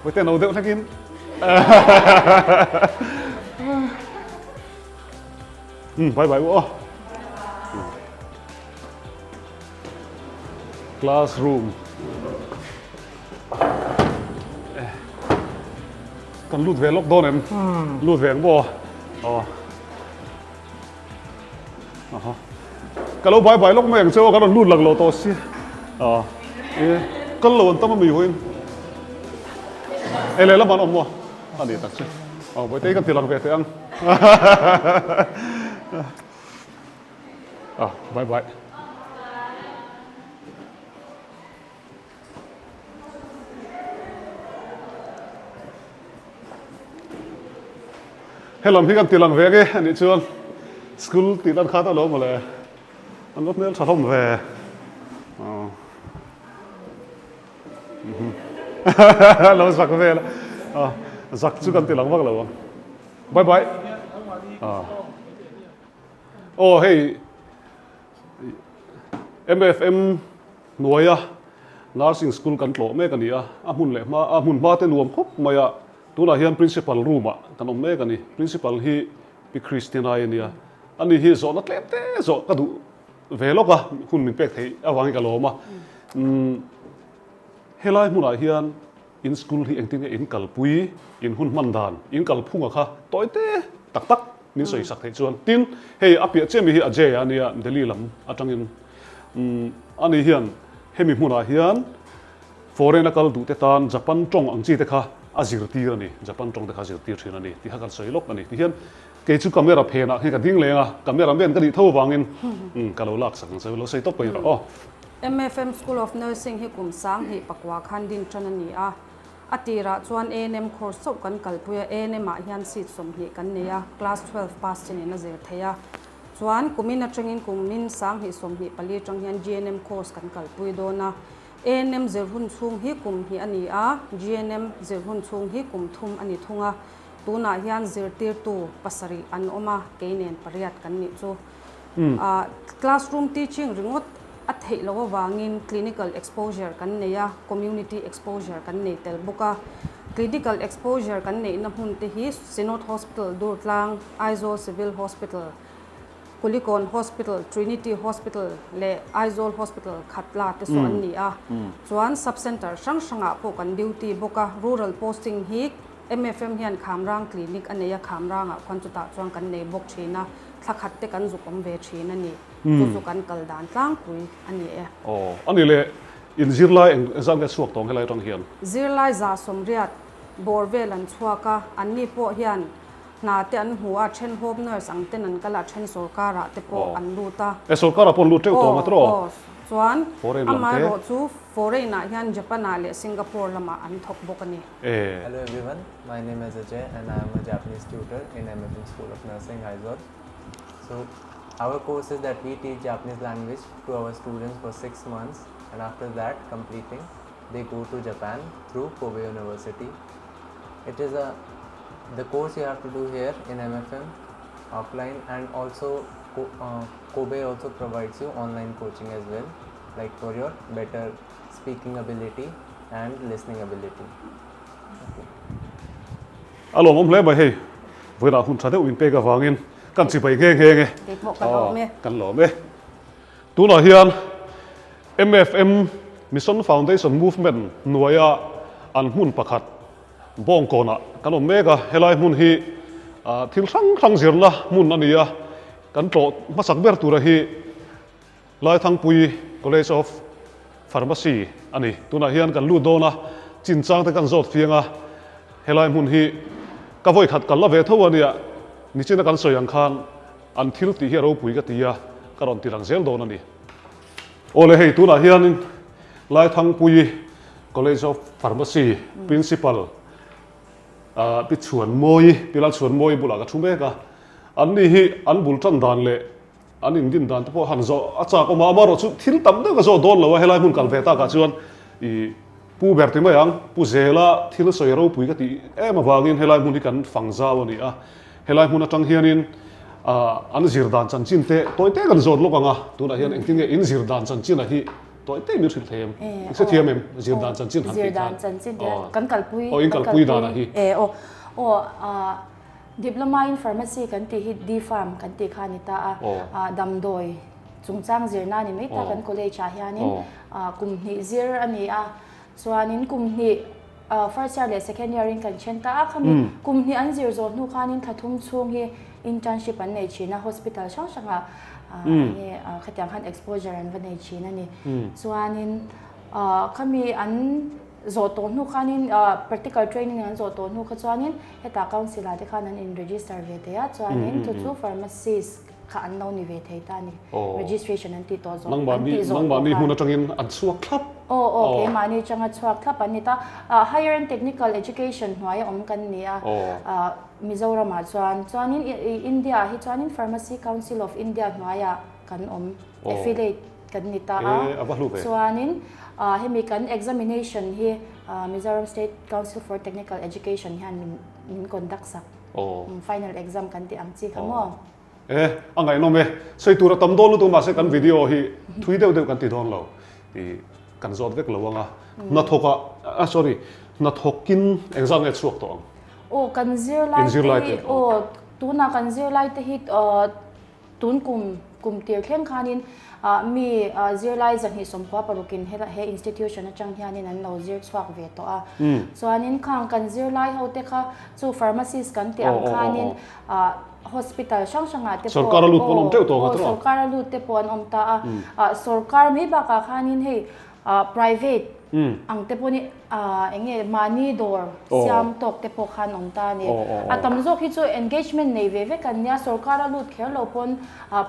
Vawite no deuh hlekin. Um, bye bye u aw. Classroom. Kan lut ve lawk dawn em? Lut ve ang maw? Aw. Aha. Ka lo bai bai lawk mai ang che aw, ka rawn lut lak lo tawh si. Aw. E, kal lo an tam a mi huin. E lehlam an awm maw? A ni tak che. Aw, Bawihte kan ti lang ve teh ang. Ah, bye bye. Helam hi kan ti lang ve nge anih chuan school tih dan khat alawm mawle an va hmel tha hlawm ve lo zak vel a zak chu kan ti lang vak lo ang bye bye aw hei MFM hnuaia Nursing School kan tlawh mek a ni a, a hmun leh hma a hmun hma te nuam khawp mai a, tunah hian Principal room ah kan awm mek a ni. Principal hi Pi Christina-i a nia, ani hi zawhna tlem te zawh ka duh ve lawk a, hun min pek theih avangin ka lawm a. Umm helai hmunah hian In school hi engtin nge in kalpui, in hun hman dan, in kalphunga kha tawi te tak tak min sawi sak theih chuan. Tin, hei a piah chiah mi hi Ajay a nia, Delhi lam atangin umm ani hian hemi hmunah hian foreign a kal duh te tan Japan tawng ang chi te kha a zirtir a ni, Japan tawng te kha a zirtir thin a ni tih kha kan sawi lawk a ni. Tihian kei chu camera phenah khin ka ding leng a, camera men ka nih tho avangin umm ka lo lak sak ang che, lo sawi tawp ka inrawh aw. MFM School of Nursing hi kum 2009 khan din tan a ni a. A tirah chuan ANM course chauh kan kalpui a, ANM ah hian seat 20 kan nei a, class 12 pass chenin a zir thei a. Chuan kumin atangin kumin 2024 atang hian GNM course kan kalpui dawn a. ANM zir hun chhung hi kum hnih a ni a, GNM zir hun chhung hi kum thum a ni thung a. Tunah hian zirtirtu pasarih an awm a, kei nen pariat kan nih chu. Classroom teaching ringawt a theih loh avangin clinical exposure kan nei a, community exposure kan nei tel bawk a. Clinical exposure kan neihna hmun te hi Synod Hospital, Durtlang, Aizawl Civil Hospital, Kulikawn Hospital, Trinity Hospital leh Aizawl Hospital Khatla te saw an ni a. Chuan sub-centre hrang hrangah pawh kan duty bawk a, rural posting hi MFM hian Khamrang Clinic a nei a, Khamrangah khuan chutah chuan kan nei bawk thin a, thla khat te kan zuk awm ve thin a ni. Chu chu kan kal dan tlangpui a ni e. Aw, a ni le, in zirlai eng zat nge chhuak tawng helai atang hian? Zirlai 180 bawr vel an chhuak a, anni pawh hian hna te an hmu a, then home nurse ang ten an kal a, then sorkarah te pawh an lut a. E, sorkarah pawh an lut teuh tawng a tiraw? Aw, aw, chuan Foreign lam te. Amaherawhchu foreign ah hian Japan ah leh Singapore lamah an thawk bawk a ni. E. Hello everyone, my name is Ajay and I am a Japanese tutor in MFM School of Nursing, Aizawl. So our course is that we teach Japanese language to our students for 6 months and after that completing they go to Japan through Kobe University. It is a the course you have to do here in MFM offline and also uh, Kobe also provides you online coaching as well like for your better speaking ability and listening ability. Okay. A lawmawm hle mai hei, vawiinah hun tha deuh min pek avangin kan chibai nghe nghe nge. Kei pawh ka lawm e. Kan lawm e. Tunah hian MFM, Mission Foundation Movement, hnuaia an hmun pakhat Bawngkawnah kan awm mek a, helai hmun hi thil hrang hrang zirna hmun a ni a, kan tlawh hmasak ber tura hi Laithangpui College of Pharmacy. a ni. Tunah hian kan lut dawn a, chinchang te kan zawt fiang a, helai hmun hi ka vawi khat kal la ve tho a nia, nichina kan sawi ang khan an thil tih hi a ropui ka ti a, ka rawn ti lang zel dawn a ni. Awle hei tunah hianin Laithangpuii College of Pharmacy Principal Pi Chhuanmawii, Pi Lalchhuanmawii bulah ka thu mek a, anni hi an bul tan dan leh An indin dan te pawh han zawh a chak awm a, amaherawh chu thil tam deuh ka zawh dawn lo a, helai hmun kal ve takah chuan ih Pu ber ti mai ang, Pu Zela thil sawi ropui ka tih em avangin helai hmun hi kan fang zau a ni a, helai hmun atang hianin ah an zir dan chanchin te tawi te kan zawt lawk ang a, tunah hian engtin nge in zir dan chanchin a hi tawi te min hrilh thei em? I hre thiam em zir dan chanchin han tih khan? Zir dan chanchin te kan kalpui aw in kalpui dan a hi. E aw aw ah. Diploma in Pharmacy kan tih hi D-Pharm kan tih kha a ni ta a, damdawi chungchang zirna a ni mai ta kan college ah hianin kum hnih zir a ni a, chuanin kum hnih first year leh second year in kan then ta a, khami kum hnih an zir zawh hnu khanin thla thum chhung hi internship an nei thin a, hospital hrang hrangah enge khatiang khan exposure an va nei thin a ni, chuanin khami an zawh tawh hnu khanin practical training an zawh tawh hnu kha chuanin Hetah council ah te khan an in register ve thei a, chuanin chu chu pharmacist kha an lo ni ve thei ta a ni. Registration an tih tawh zawh, an tih zawh tawh khan. Nangmahni hmun atangin an chhuak thlap. Aw aw, keimahni atanga chhuak thlap an ni ta. Higher and Technical Education hnuaia awm kan ni a, Mizoramah chuan. Chuanin India ah hi chuanin Pharmacy Council of India hnuaiah kan awm, affiliate kan ni ta a. Chuanin hemi kan examination hi Mizoram State Council for Technical Education hian min min conduct sak. Final exam kan tih ang chi kha maw? E, a ngaihnawm e. Sawi tur a tam dawn lutuk mahse kan video hi thui deuh deuh kan ti dawn lo. Tih kan zawt vek lo ang a. Hnathawk ah, sorry, hnathawkin engzat nge chhuak tawh ang? Aw, kan zirlai te hi, aw, tunah kan zirlai te hi Tun kum kum tir thleng khanin mi zirlai 226 parukin he institution atang hianin an lo zir chhuak ve tawh a. Chuanin khang kan zirlai ho te kha chu pharmacist kan tih ang khanin hospital hrang hrangah te pawh Sorkar a lut pawh an awm teuh tawh ang a Sorkar a lut te pawh an awm ta a. Sorkar mai bakah khanin hei Private ang te pawh ni eng nge mahni dawr siam tawk te pawh khan awm ta a ni. A tam zawk hi chu engagement nei ve vek an nia, sorkar a lut kher lo pawn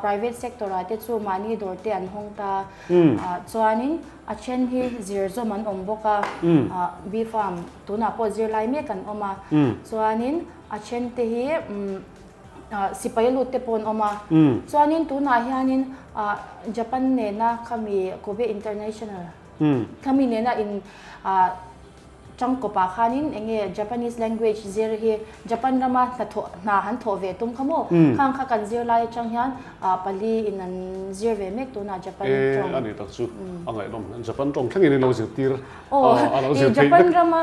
private sector ah te chu mahni dawr te an hawng ta. Chuanin a then hi zir zawm an awm bawk a, B farm tunah pawh zirlai mek an awm a, chuanin a then te hi Sipai lut te pawh an awm a. Chuanin tunah hianin Japan nena khami Kobe International khami nena in tangkawpah khanin eng nge Japanese language zir hi Japan rama hnathawh hna han thawh ve tum kha maw? Khang kha kan zir lai atang hian pali in an zir ve mek tunah Japan tawng. E a ni tak chu a ngaihnawm. Japan tawng thlengin in lo zirtir a lo zir theih vek. Japan rama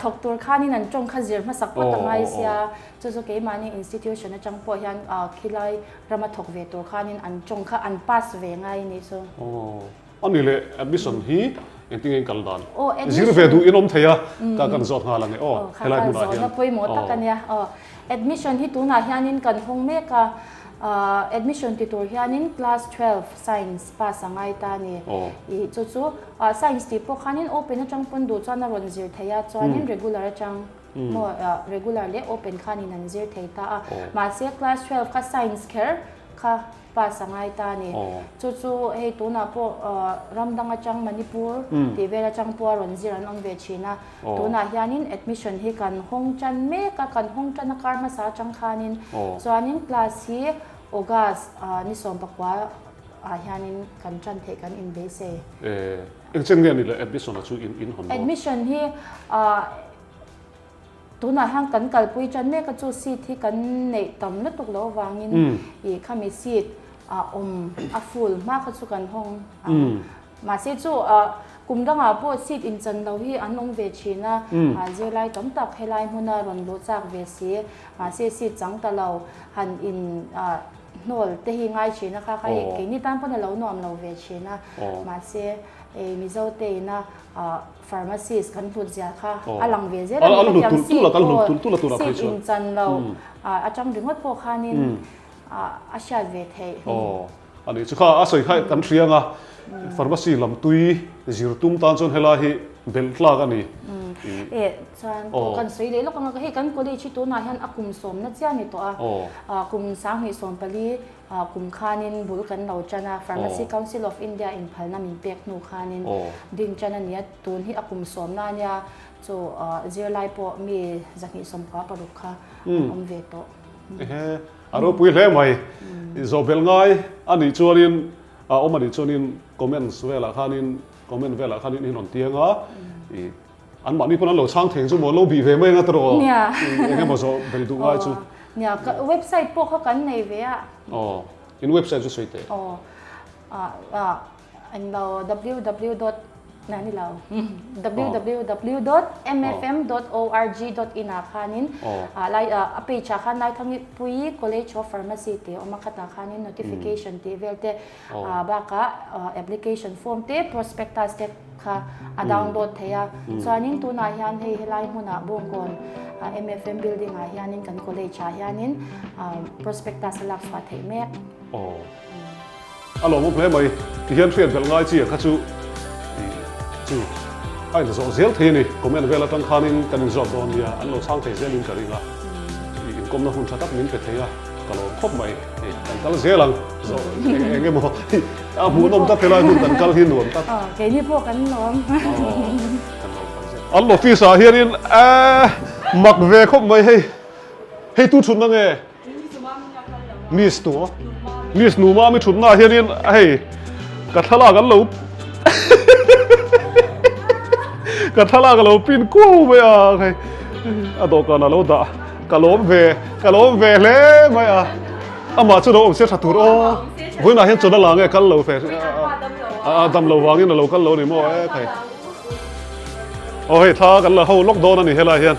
thawk tur khanin an tawng kha zir hmasak phawt a ngai sia. Chu chu keimahni institution atang pawh hian khilai rama thawk ve tur khanin an tawng kha an pass ve ngai anih chu. Aw, a ni leh admission hi engtin nge in kal dan? Zir ve duh in awm thei a, ka kan zawt nghal ang e aw helai hmunah hian. Zawhna pawimawh tak a nia. Aw, admission hi tunah hianin kan hawng mek a, admission ti tur hianin class 12 science pass a ngai ta a ni. Ih chu chu science tih pawh khanin open atang pawn duh chuan a rawn zir thei a, chuanin regular atang. Maw regular leh open khanin an zir thei ta a, mahse class 12 kha science kher kha pass a ngai ta a ni. Chu chu hei tunah pawh ram dang atang Manipur tih vel atang pawh a rawn zir an awm ve thin a. Tunah hianin admission hi kan hawng tan mek a, kan hawng tan a kar hmasa atang khanin chuanin class hi August ni 19 ah hianin kan tan theih kan inbeisei. Engchen nge a ni le admission a chu in hawn dawn? Admission hi Tunah hian kan kalpui tan mek a chu seat hi kan neih tam lutuk loh avangin ih khami seat a awm a full hma kha chu kan hawng ang. Mahse chu kum dangah pawh seat inchan lo hi an awm ve thin a, zirlai tam tak helai hmuna rawn luh chak ve si mahse seat chang ta lo han in hnawl te hi ngai thin a kha kha hei keini tan pawn a lo nuam lo ve thin a mahse Mizo te ina Pharmacist kan hlut zia kha a lang ve zel a ni hetiang seat aw seat inchan lo atang ringawt pawh khanin a hriat ve theih. Aw a nih chu kha a sawi kha kan hria ang a. Pharmacy lam tui zir tum tan chuan helai hi belh tlak a ni. E chuan kan sawi leh lawk ang a, hei kan college hi tunah hian a kum sawmna chiah a ni tawh a, kum 2014 kum khanin bul kan lo tan a, Pharmacy Council of India in phalna min pek hnu khanin din tan a ni a, tun hi a kum sawmna a nia, chu zirlai pawh mi 226 kha an awm ve tawh. Ehe, a ropui hle mai. Zawhbelh ngai a nih chuanin a awm a nih chuanin comments velah khanin comment velah khanin in rawn tiang a, i anmahni pawn an lo chhang thei chu maw an lo bih ve mai anga tawh eng emaw zawh belh duh ngai chu. Nia, website pawh kha kan nei ve a. Aw, in website chu sawi teh. Aw, Eng lo www dot na ni lo www dot mfm dot org dot in ah khanin lai a page ah khan Laithangpuii College of Pharmacy tih a awm a khatah khanin notification tih vel te bakah application form te prospectus te kha a download theih a chuanin tunah hian hei helai hmunah Bawngkawn mfm building ah hianin kan college ah hianin prospectus a lak chhuah theih mek. A lawmawm hle mai. Tihian hriat belh ngai chi ang kha chu chu a inzawh zel thei a ni. Comment vel atang khanin kan inzawt dawn nia, an lo chhang thei zelin ka ring a. Inkawmna hun tha tak min pe thei a, ka lawm khawp mai. Hei kan kal zel ang, zawh eng emaw a hmuhnawm tak helai hmun kan kal hi nuam tak. Keini pawh kan lawm. Kan lawm tak zel. An office ah hianin mak ve khawp mai hei. Hei tu thutna nge? Miss tu Miss nu mami thutna ah hianin hei ka thlalak an lo ka thlalak a lo pin kuau mai a hei a dawhkan a lo dah ka lawm ve ka lawm ve hle mai a amah chu lo awm se tha tur aw vawiinah hian chawlh a la nge kal lo fe a dam lo vangin a lo kal lo ni maw e khai aw hei thla kan la ho lawk dawn a ni helai hian.